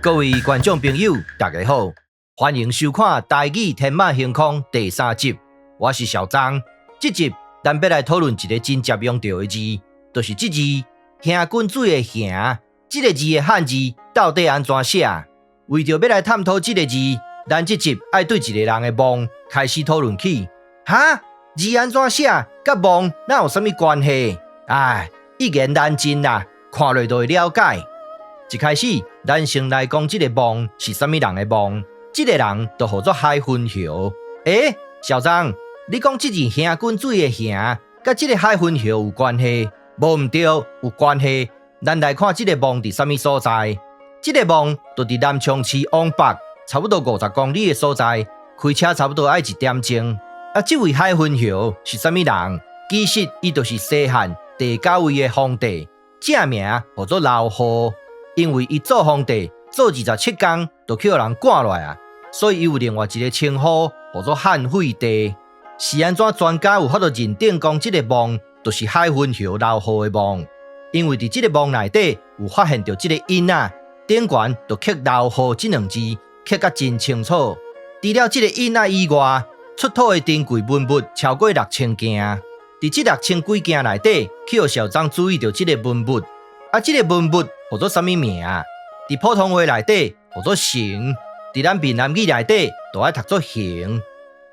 各位觀眾朋友，大家好，歡迎收看《台語天馬行空》第三集。我是小張。這集咱欲來討論一个真捷用著的字，就是這字“行滾水”的“行”。這个字的漢字到底按怎寫？為著欲來探討這个字，咱這集愛對一个人的墓開始討論起。哈，字按怎寫，佮墓哪有啥物關係？唉，一言難盡啦，看落就會了解。一開始，咱先來講這个墓是啥物人的墓。這个人就號做海昏侯。欸，小張，你講這字行滾水的行，佮這个海昏侯有關係？無毋對，有關係。咱來看這个墓佇啥物所在？這个墓就佇南昌市往北，差不多50公里的所在，開車差不多愛一點鐘。啊，這位海昏侯是啥物人？其實伊就是西漢第九位的皇帝，正名號做劉灝。因為伊做皇帝做27工，就去予人趕落來啊，所以伊有另外一个稱呼，號做漢惠帝。是按怎專家有法度認定講這个墓就是海昏侯劉灝的墓？因為佇這个墓內底有發現著這个印仔，頂懸就刻劉灝這兩字，刻甲真清楚。除了這个印仔以外，出土的珍貴文物超過6000件。佇這六千幾件內底，去予小張注意著這个文物。啊，這个文物號做啥物名？佇普通話內底號做成，佇咱閩南語內底就愛讀做行。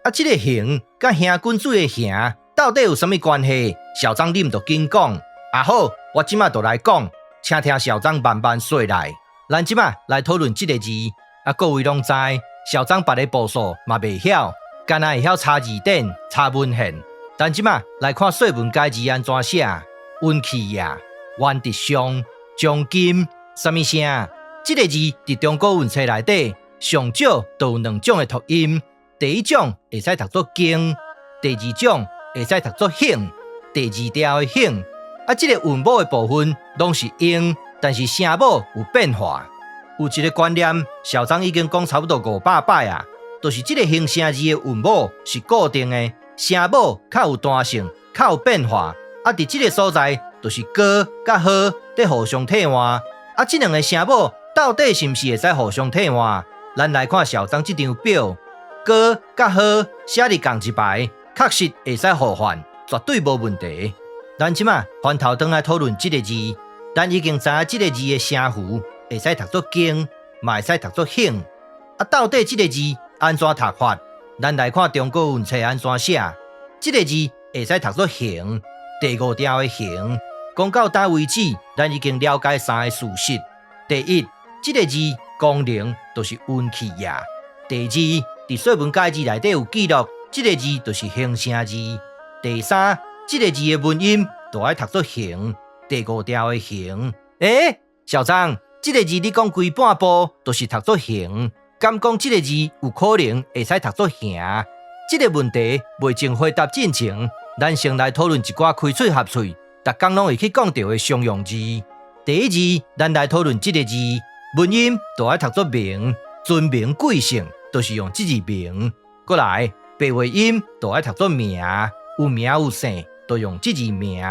啊，這个行佮行滾水的行到底有啥物關係？小張你毋著緊講。啊好，我這馬就來講，請聽小張慢慢說來。咱這馬來討論這个字。啊，各位攏知，小張別个步數嘛袂曉，干焦會曉查字典、查文獻。咱這馬來看《說文解字》按怎寫？運氣呀，原直上，將金，啥物聲？這个字佇中國文冊內底上少都有兩種的讀音。第一種會使讀做經，第二種會使讀做興，第二調的興。啊，這个韻母的部分攏是音，但是聲母有變化。有一个觀念，小張已經講差不多500擺啊，就是這个形聲字的韻母是固定的，聲母較有彈性，較有變化。啊，佇這个所在，就是高佮好佇互相替換。啊，這兩个聲母到底是毋是會使互相替換？咱來看小張這張表，高佮好寫佇仝一排，確實會使互換，絕對無問題。咱這馬翻頭轉來討論這个字，咱已經知影這个字的聲符會使讀做經，嘛會使讀做興。啊，到底這个字按怎讀法？咱來看中國文冊按怎寫。這个字會使讀做行，第五調的行。講到今為止，咱已經了解三个事實：第一，這个字功能就是運氣呀；第二，佇《說文解字》內底有記錄，這个字就是形聲字；第三，這个字的文音就愛讀做行，第五調的行。欸，小張，這个字你講規半部都是讀做行，敢講這个字有可能會使讀做行？這个問題未盡回答進前，咱先來討論一寡開喙合喙，逐工攏會去講著的常用字。第一字，咱來討論這个字，文音就愛讀做明，尊名貴姓就是用這字明。過來，白話音就愛讀做名，有名有姓就用這字名。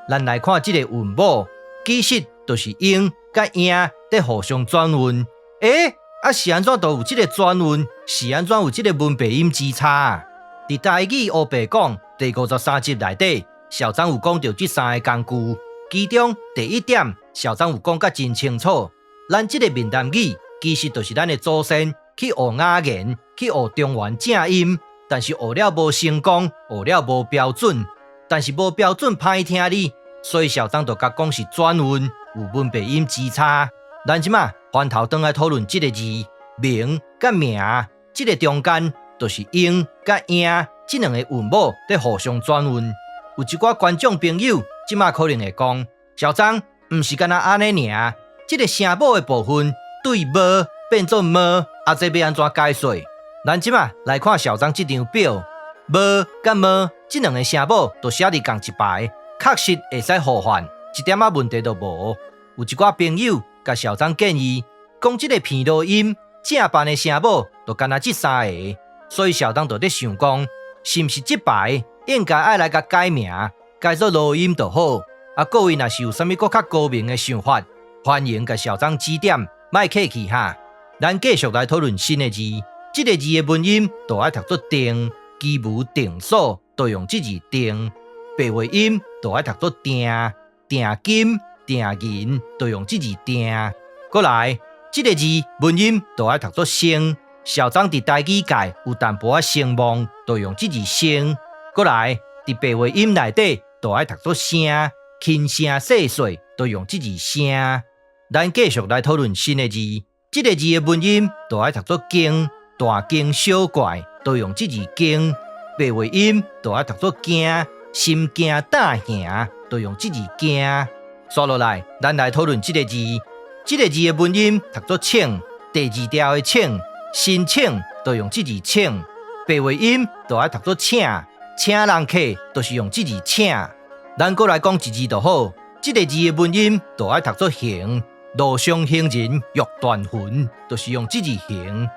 咱來看這个韻母，其實就是英佮颺佇互相轉韻。欸，啊是按怎就有這个轉韻？是按怎有這个文白音之差？佇台語烏白講第53集內底，小張有講著這三个工具。其中第一點，小張有講甲真清楚。咱這个閩南語其實就是咱的祖先去學雅言，去學中原正音，但是學了無成功，學了無標準，但是無標準歹聽哩，所以小張就共講是轉韻，有文白音之差。咱這馬翻頭轉來討論這个字名佮名，這个中間就是英佮颺這兩个韻母佇互相轉韻。有一寡觀眾朋友這馬可能會講，小張毋是干焦按呢爾，這个聲母的部分對無變做麼，啊這欲按怎解說？咱這馬來看小張這張表，無佮麼這兩个聲母都寫佇仝一排，確實會使互換，一點仔問題都無。有一寡朋友共小張建議，講這个鼻濁音正範的聲母就干焦這三个，所以小張就咧想講，是毋是這排應該愛來共改名，改做濁音就好。啊，各位若是有啥物閣較高明的想法，歡迎共小張指點，莫客氣哈。咱繼續來討論新的字，這个字的文音就愛讀做定，居無定所，就用這字定；白話音就愛讀做定，定金、定銀，就用這字定。閣來，這个字文音就愛讀做聲。小張佇台語界有淡薄仔聲望，就用這字聲。閣來，佇白話音內底就愛讀做聲，輕聲細細，就用這字聲。咱繼續來討論新的字，這个字的文音就愛讀做驚，大驚小怪，就用這字驚。白話音就愛讀做驚，心驚膽驚，就用這字驚。煞落來，咱來討論這个字，這个字的文音讀做請，第二調的請，申請就用這字請。白話音就愛讀做請，請人客就是用這字請。咱閣來講一字就好，這个字的文音就愛讀做行，路上行人欲斷魂，就是用這字行。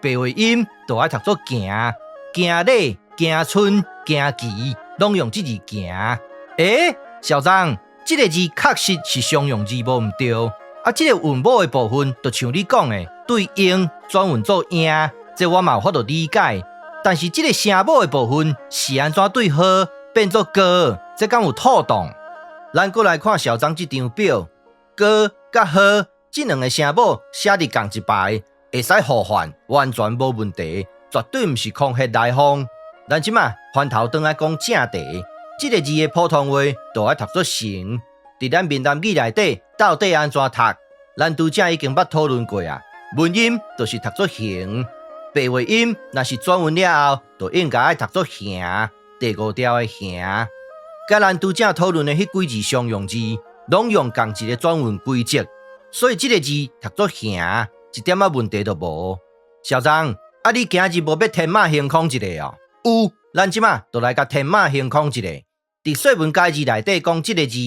白話音就愛讀做行，行禮、行春、行棋，攏用這字行。欸，小張，這个字確實是常用字無毋對。啊，這个韻母的部分，就像你講的，對應轉韻做應，這我嘛有法度理解。但是這个聲母的部分是按怎對號變做高，這敢有妥當？咱閣來看小張這張表，高佮號這兩个聲母寫佇仝一排，會使互換，完全無問題，絕對毋是空穴來風。咱這馬翻頭轉來講正題，這个字的普通話就愛讀做成。佇咱閩南語內底到底按怎讀？咱拄才已經捌討論過啊。文音就是讀做行，白話音若是轉韻了後，就應該愛讀做行，第五調的行。佮咱拄才討論的彼幾字常用字，攏用仝一个轉韻規則，所以這个字讀做行，一點仔問題都無。小張，啊你今日無欲天馬行空一下哦？有，咱這馬就來共天馬行空一下。佇說文解字內底講這个字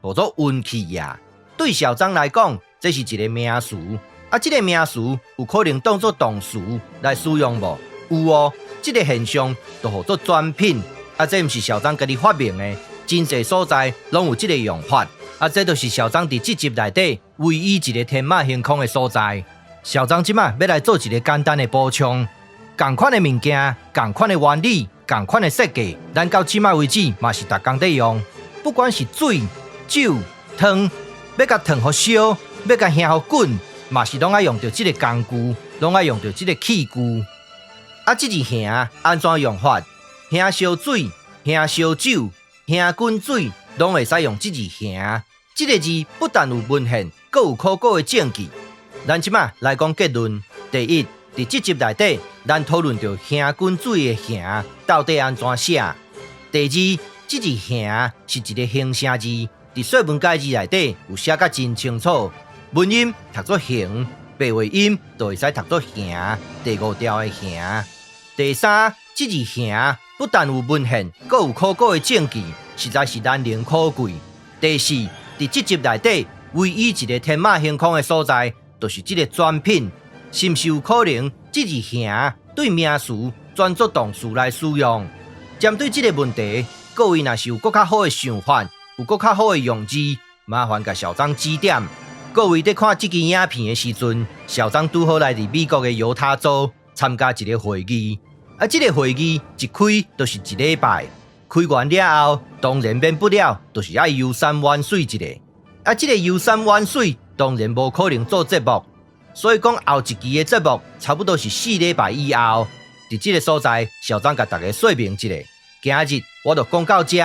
號做運氣啊。對小張來講，這是一个名詞。啊，這个名詞有可能當做動詞來使用無？有哦，這个現象就號做轉品。啊，這毋是小張家己發明的，真濟所在攏有這个用法。啊，這就是小張佇這集內底唯一一个天馬行空的所在。小張這馬欲來做一个簡單的補充，仝款的物件，仝款的原理，仝款的設計，咱到這馬為止嘛是逐工咧用。不管是水、酒、湯，欲共燙予燒，欲共燃予滾，嘛是攏愛用著這个工具，攏愛用著這个器具。啊，這字燃按怎用法？燃燒水、燃燒酒、燃滾水，攏會使用這字燃。這个字不但有文獻，閣有考古的證據。咱這馬來講結論。第一，佇這集內底，咱討論著燃滾水的燃到底按怎寫。第二，這字燃是一个形聲字，佇說文解字內底有寫甲真清楚。文音讀做行，白話音就會使讀做行，第五調的行。第三，這字燃不但有文獻，閣有考古的證據，實在是難能可貴。第四，佇這集內底唯一一个天馬行空的所在，就是這个轉品，是毋是有可能這字燃對名詞轉做動詞來使用？針對這个問題，各位若是有閣較好的想法，有閣較好的用字，麻煩共小張指點。各位佇看這支影片的時陣，小張拄好來佇美國的猶他州參加一个會議。啊，這个會議一開就是一禮拜，開完了後，當然免不了，就是愛遊山玩水一下。啊，這个遊山玩水當然無可能做節目，所以講後一期的節目差不多是4禮拜以後。佇這个所在，小張共大家說明一下。今日我就講到這，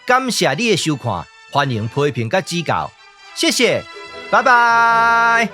感謝你的收看，歡迎批評佮指教，謝謝，拜拜。